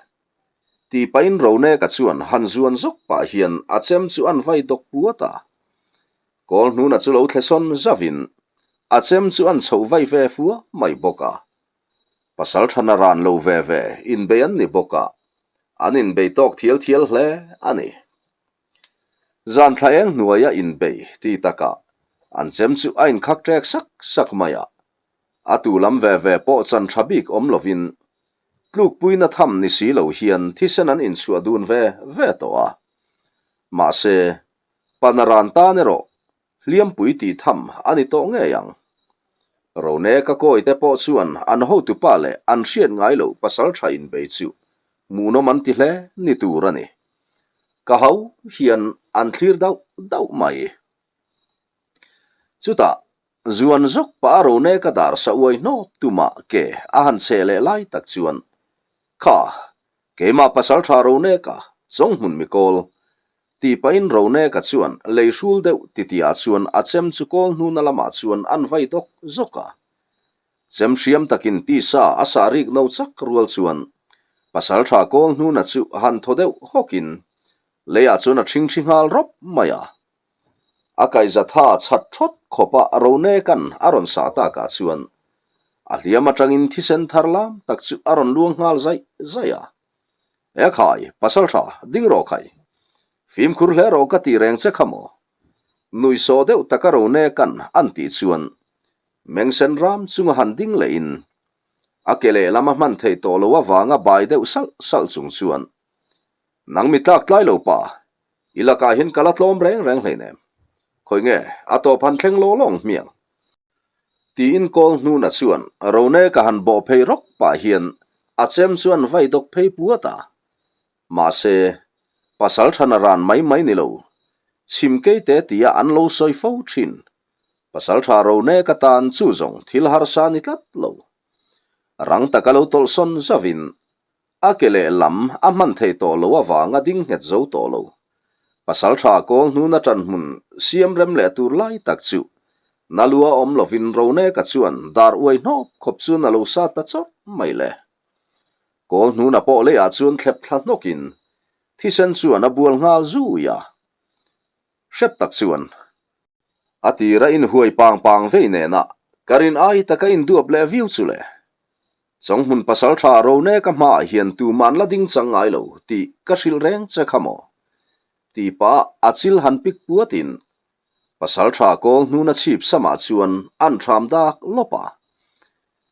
Tih pahin Roneka chuan han zuan zawk pah hian a chem chu an vai dawk puat a. Kawlhnuna chu lo thle sawn zauhin a chem chu an chhoh vai ve fua mai bawk a. Pasal thana ran lo ve ve inbei an ni bawk a, an inbei tawk thial thial hle a ni. Zan thla eng hnuaia inbei ti takah an chem chu a inkhak ṭek sak sak mai a, a tu lam ve ve pawh chan ṭha bik awm lovin tlukpuina tham ni si lo hian thisen an inchhuah dun ve ve tawh a. Mahse, pana ran tan erawh Hliampui tih tham a ni tawh ngei ang. Roneka kawite pawh chuan an hotupa leh an hriat ngai loh pasal tha inbei chu hmuhnawm an ti hle ni tur a ni. Ka ho hian an thlir dauh dauh mai. Chutah, zuan zawk pah a Roneka dar sa uai hnawp tumah ke a han chhe leh lai tak chuan, Kha, keimah pasal tha Roneka, Chawnghmun mikawl, Tih pahin Roneka chuan lei hrul deuh titiah chuan a chem chu kawl hnuna lamah chuan an vai dawk zawk a. Chem hriam takin tisa a sah rik no chak rual chuan Pasaltha kawl hnuna chu han thaw deuh hawkin leiah chuan a ṭhingṭhi nghal rawp mai a. A kaihzatha chhat ṭhawt khawpa Roneka'n a rawn sah takah chuan a hliam aṭangin thisen thar lam tak chu a rawn luang nghal zaih zaih a. He khai, pasal tha, ding rawh khai. Fimkhur hle rawh ka tih reng che kha maw? Nuihsawh deuh taka ro ne kan an tih chuan Mengsen ram chunga han ding lehin a ke lehlam a hman theih tawh lo avanga bai deuh salh salh chung chuan Nang mi tlak tlai lo pa, i lakah hian ka la tlawm reng reng hleinem. Khawi nge, a tawp han thleng law lawng hmiang. Tiin kawl hnuna chuan Rone ka han bawh phei rawk pah hian a chem chuan vai dawk phei puat a. Mahse, pasal thana ran mai mai ni lo, chhim keite tia an lo sawi fo thin. Pasal tha Rone ka tan chu zawng thil harsa ni tlat lo. Rang taka lo tawlhsawn zauhin A ke leh lam a hman thei tawh lo avanga ding nghet zo tawh lo. Pasal tha kawl hnuna ṭan hmun siam rem leh tur lai tak chu na lua awm lovin Roneka chuan dar uai hnawp khawp chuan a lo sat ta chawrh mai le. Kawl hnuna pawh leiah chuan thlep thla hnawkin thisen chuan a bual nghal zui a. Hrep tak chuan a tira inhuai pang pang vei nena ka rin ai taka induap leh viau chu le. Chawnghmun pasal tha Roneka hmaah hian tuman la ding chang ngai lo tih ka hrilh reng che kha maw? Tih pah a chil han pik puatin pasal tha kawl hnuna chhip samah chuan an thram dak lawp a.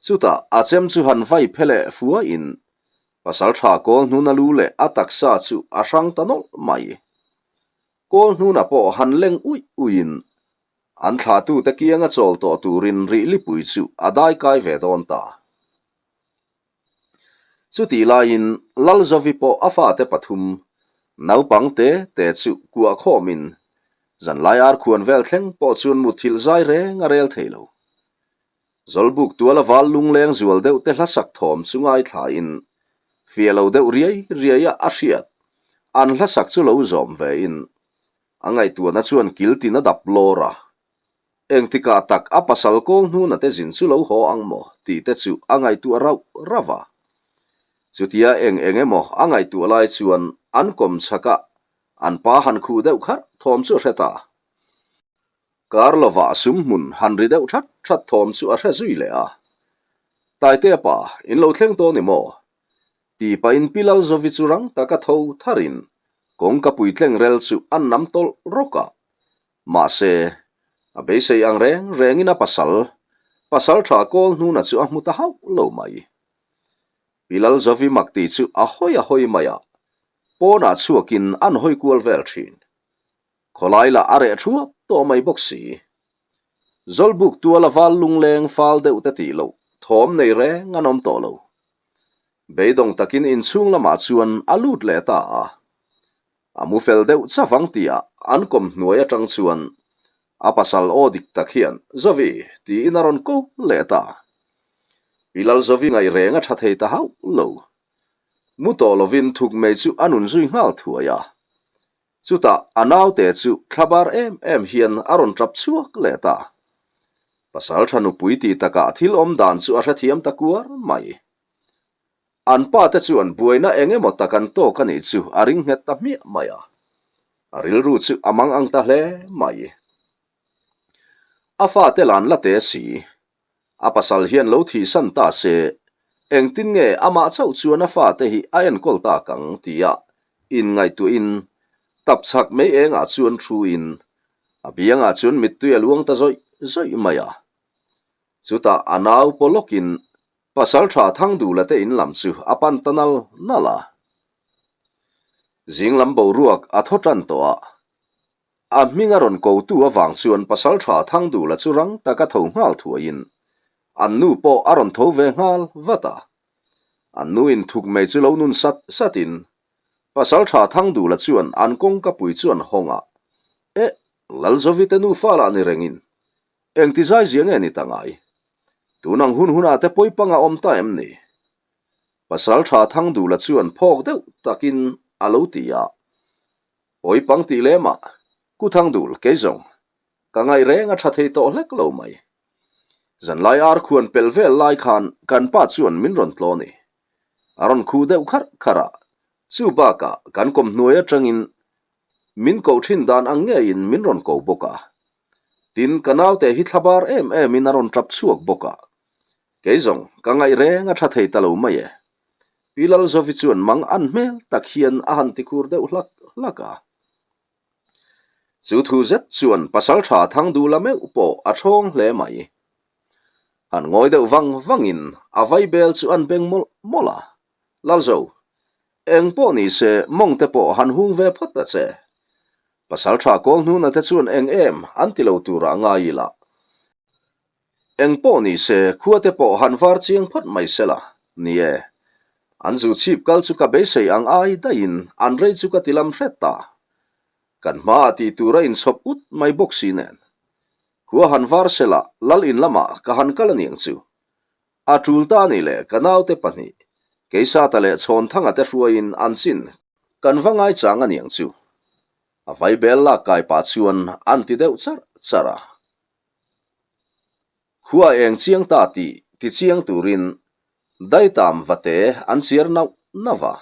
Chutah a chem chu han vai phe leh fuain pasal tha kawl hnuna lu leh a taksa chu a hrang ta nawlh mai. Kawl hnuna pawh han leng uih uihin An thlahtute kianga chawl tawh turin rihlipui chu a daikai ve dawn ta. Chutih laiin Lalzovi pawh a fate pathum, naupang te te chu kuah khawmin zanlai arkhuan vel thleng pawh chuan mutthilh zai reng a rel thei lo. Zawlbuk tuala val lungleng zual deuh te hlasak thawm chu ngaithlain fiah lo deuh riai riaia a hriat an hlasak chu lo zawm vein A ngaihtuahna chuan kil tin a dap lawr a, engtikah tak a pasal kawl hnuna te zin chu lo haw ang maw tih te chu a ngaihtuah rauh rauh a. Chutia eng eng emaw a ngaihtuah lai chuan an kawm chhak a, an pa han khuh deuh kharh thawm chu a hre ta. Kar lovah sum hmun han ri deuh that that thawm chu a hre zui leh a. Taitea pa, in lo thleng dawn i maw? Ti pahin Pi Lalzovi chu rang taka tho tharin kawngka puitleng rel chu an nam tawlh rawk a. Mahse, a beisei ang reng rengin a pasal, pasal tha kawl hnuna chu a hmu ta hauh lo mai. Pi Lalzovi mak ti chu a hawi a hawi mai a, pawnah chhuakin an hawi kual vel thin. Khawlai lah a reh thuap tawh mai bawk si. Zawlbuk tuala val lungleng fal deuh te tih loh thawm nei reng an awm tawh lo. Beidawng takin inchhung lamah chuan a lut leh ta a. A mu fel deuh chavang tihah an kawm hnuai atang chuan a pasal aw dik tak hian Zovi tiin a rawn ko leh ta. Pi Lalzovi ngaih reng a tha thei ta hauh lo. Mu tawh lovin thuk mei chu a nun zui nghal thuai a. Chutah a naute chu thlabar em em hian a rawn tap chhuak leh ta. Pasal tha nupui tih takah thil awm dan chu a hrethiam ta kuar mai. An pa te chuan buaina eng emaw tak an tawk a nih chu a ring nghet ta hmiah mai a. A rilru chu a mang ang ta hle mai. A fate lan la te si. A pasal hian lo thihsan ta se, engtin nge amah chauh chuan a fate hi a enkawl tak ang tia inngaihtuahin tapchhak mei engah chuan thuin a biangah chuan mittui a luang ta zawih zawih mai a. Chutah a nau paw lawkin pasal tha Thangdula te in lam chu a pan ta nal nal a. Zing lam boruak a thaw tan tawh a. A hming a rawn kotu avang chuan pasalṭha Thangdula chu rang taka tho nghal thuaiin an nu pawh a rawn tho ve nghal vat a. An nu in thuk mai chu lo nun sat satin pasalṭha Thangdula chuan an kawngkapui chu an hawng a, Eh, Lalzovite nufa lah ni rengin engti zai zia nge ni ta ngai? Tun ang hun hunah te pawipang a awm ta em ni? Pasalṭha Thangdula chuan phawk deuh takin a lo ti a. Awi pang tih lem ah, Ku Thangdul, kei zawng, ka ngaih reng a tha thei tawh hlek lo mai. Zanlai ar khuan pel vel lai khan kan pa chuan min rawn tlaw ni. A rawn khuh deuh kharh kharh a, chu bakah kan kawm hnuai atangin min koh thin dan ang ngeiin min rawn ko bawk a. Tin, ka naute hi thlabar em em in a rawn tap chhuak bawk a. Kei zawng, ka ngaih reng a tha thei ta lo mai e. Pi Lalzovi chuan mang an hmel tak hian a han tikhur deuh hlak hlak a. Chu thu zet chuan pasalṭha Thangdula meuh pawh a ṭhawng hle mai. Han ngawi deuh vang vangin a vaibel chu an beng mawlh mawlh a. Lalzo, eng pawh ni se mawng te pawh han hung ve phawt ta che. Pasalṭha Kawlhnuna te chuan eng em an ti lo turah ngai ila. Eng pawh ni se, khua te pawh han var chiang phawt mai se la, ni e. An zu chhip kal chu ka beisei ang ai daihin an rei chu ka ti lam hret ta. Kan hmaah tih tur a inchhawp ut mai bawk si nen. Khua han var se la, lal in lamah ka han kal aniang chu. A tul ta ni leh ka naute pahnih, Keisata leh Chhawnthanga te hruaiin an chin kan va ngaichang aniang chu. A vaibel lak kai pah chuan an ti deuh charh charh a. Khua eng chiang ta tih ti chiang turin daitam vate an chiar nauh nauh a.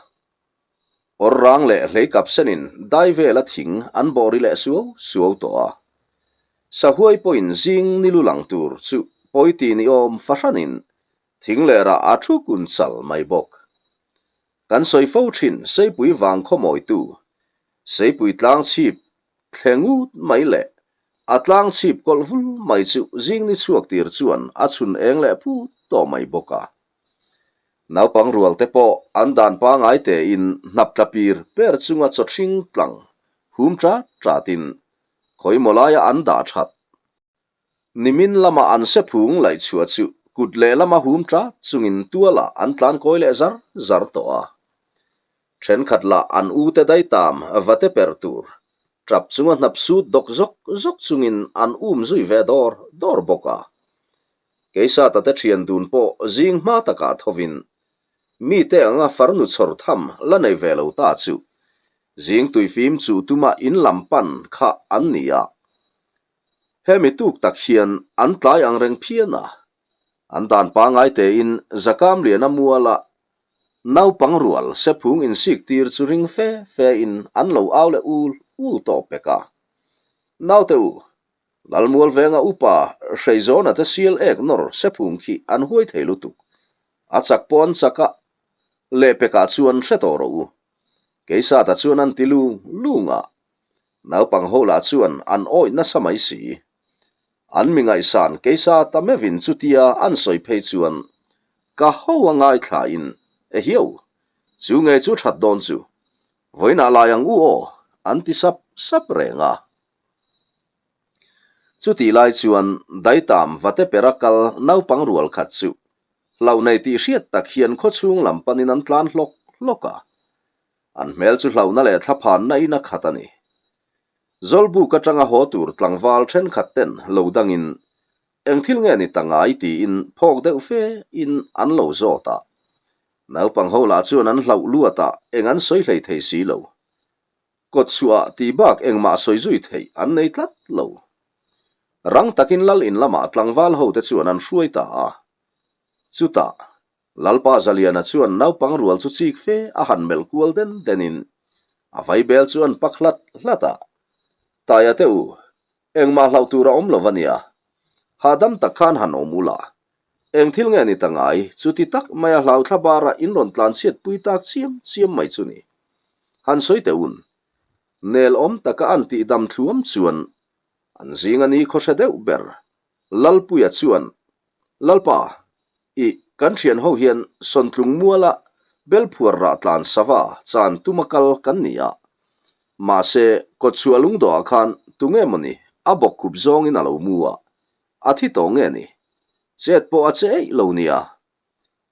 Awr rang leh hlei kap senin dai vela thing an bawh ri leh suau suau tawh a. Sahuai pawhin zing ni lu lang tur chu pawi ti ni awm fahranin thing leh rah a thu kun chal mai bawk. Kan sawi fo thin Seipui vang khawmawitu, Seipui tlang chhip Thle ngut mai leh a tlang chhip kawlh vul mai chu zing ni chhuak tir chuan a chhun eng leh phut tawh mai bawk a. Naupang rual te pawh an dan pangai tein hnap tla pir per chunga chaw hring tlang hum ṭat ṭatin khawimaw laia an dah ṭhat. Nimin lama an sephung laih chhuah chu kut lehlama hum ṭat chungin tualah an tlan kawi leh zar zar tawh a. Thenkhat lah an ute daitam va te per tur, tap chunga hnap sut dawk zawk zawk chungin an um zui ve dawr dawr bawk a. Keisata te thian dun pawh zing hma takah thovin, mite anga farnu chhawr tham la nei ve lo ta chu zing tuifim chuh tuma in lam pan kha an ni a. Hemi tuk tak hian an tlai ang reng phian a, an dan pangai tein Zakam Liana muala Naupang rual sephung insik tir chu ring fe fe in an lo au leh ul ul tawh pek a. Naute u, Lalmual venga upa Hreizawna te sial ek nawr sephung khi an huai thei lutuk. A chak pawh an chak a, lehpekah chuan hre tawh rawh u. Keisata chuan an ti lung lung a, naupang ho lah chuan an awih nasa mai si. An mi ngaihsan keisa ta meuhin chutia an sawi phei chuan ka ho a ngaithla in ehiau, chu nge chu that dawn chu, vawiinah lai ang u aw an ti sap sap reng a. Chutih lai chuan daitam vate pera kal naupang rual khat chu. Hlauh nei tih hriat tak hian khawchhung lam panin an tlan hlawk hlawk a. An hmel chu hlauhna leh thlaphanna in a khat a ni. Zawlbuk atanga haw tur tlangval thenkhat ten lo dangin eng thil nge ni ta ngai tiin phawk deuh fe in an lo zawt a. Naupang ho lah chuan an hlauh luat a, eng an sawi hlei thei si lo. Kawtchhuah tih bak engmah sawi zui theih an nei tlat lo. Rang takin lal in lamah tlangval ho te chuan an hruai ta a. Chutah, Lalpa Zaliana chuan naupang rual chu chik fe a han melh kual den den in a vaibel chu an pak hlat hlat a. Taia te u, engmah hlauh tur a awm lo va nia. Hahdam tak khan han awm ula. Eng thil nge ni ta ngai, chuti tak maia hlau thla bara in rawn tlan chhiat pui tak chiam chiam mai chu ni. Han sawi teh un. Nel awm taka an tih dam thluam chuan an zinga ni khaw hre deuh ber Lalpuia chuan, Lalpa, ih, kan thian ho hian Sawntlung muala Belphuar rah tlan sava chan tuma kal kan ni a. Mahse, kawtchhuah lungdawhah khan tunge mawni a bawkkhup zawngin a lo mu a, A thi tawh nge ni? Chet pawh a che eih lo nia.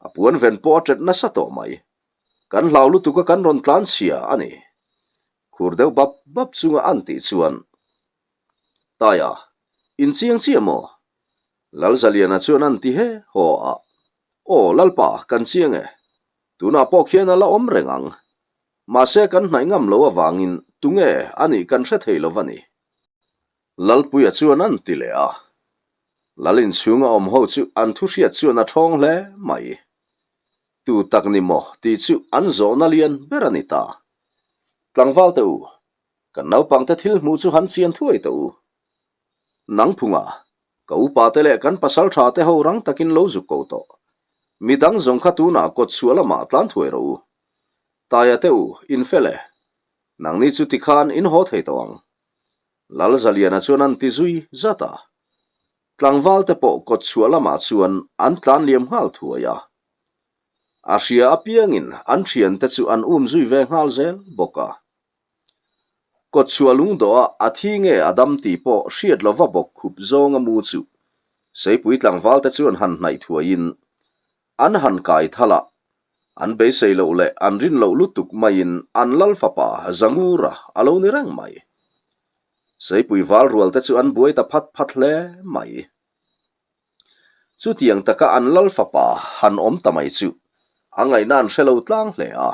A puan ven pawh a ṭet nasa tawh mai. Kan hlau lutuk a kan rawn tlan chhia a ni. Khur deuh bap bap chunga an tih chuan, Taia, in chiang chiah maw? Lalzaliana chuan an ti he haw a. Aw Lalpa, kan chiang e. Tunah pawh khian a la awm reng ang. Mahse kan hnaih ngam lo avangin tunge a nih kan hre thei lo va ni. Lalpuia chuan an ti leh a. Lal inchhunga awm ho chu an thu hriat chuan a thawng hle mai. Tu tak ni maw tih chu an zawhna lian ber a ni ta. Tlangval teh u, kan naupangte thil hmuh chu han chian thuai teh u. Nang phunga, ka upa te leh kan pasal tha te ho rang takin lo zuk ko tawh. Midang zawng kha tunah kawt chhuah lamah tlan thuai rawh u. Taia teh u, in fel e. Nangni chu tikhan in haw thei tawh ang. Lalzaliana chuan an ti zui zat a. Tlangval te pawh kawt chhuah lamah chuan an tlan liam nghal thuai a. A hria apiangin an thiante chu an um zui ve nghal zel bawk a. Kawt chhuah lungdawh a a thi nge a dam tih pawh hriat lova bawk khup zawnga mu chu Seipui tlangval te chuan han hnaih thuaiin An han kai thal a, an beisei loh leh an rin loh lutuk maiin an lal fapa Zangura a lo ni reng mai. Seipui val rual te chu an buai ta phat phat hle mai. Chutiang taka an lal fapa han awm ta mai chu a ngaihna an hre lo tlang hle a.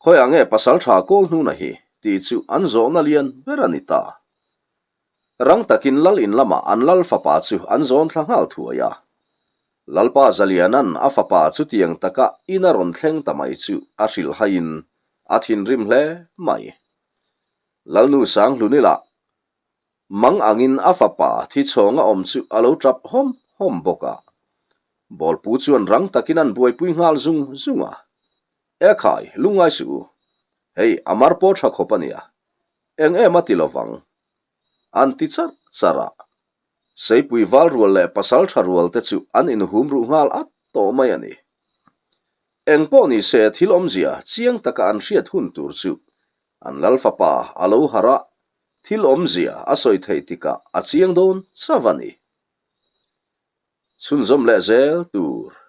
Khawiah nge pasal tha kawl hnuna hi tih chu an zawhna lian ber a ni ta. Rang takin lal in lamah an lal fapa chu an zawn thla nghal thuai a. Lalpa Zaliana'n a fapa chutiang taka in a rawn thleng ta mai chu a hrilh haiin a thinrim hle mai. Lalnu Sanghlunila mang angin a fapa thi chhawnga awm chu a lo tap hawm hawm bawk a. Bawlpu chuan rang takin an buaipui nghal zung zung a. E khai, lungngai suh u. Hei, a mar pawh tha khawp a nia. Eng em a ti lovang? An ti charh charh a. Seipui val rual leh pasal tha rual te chu an inhum ruh nghal at tawh mai a ni. Eng pawh ni se thil awmzia chiang taka an hriat hun tur chu an lal fapa a lo harh a, thil awmzia a sawi theih tikah a chiang dawn chauh a ni. Chhunzawm leh zel tur.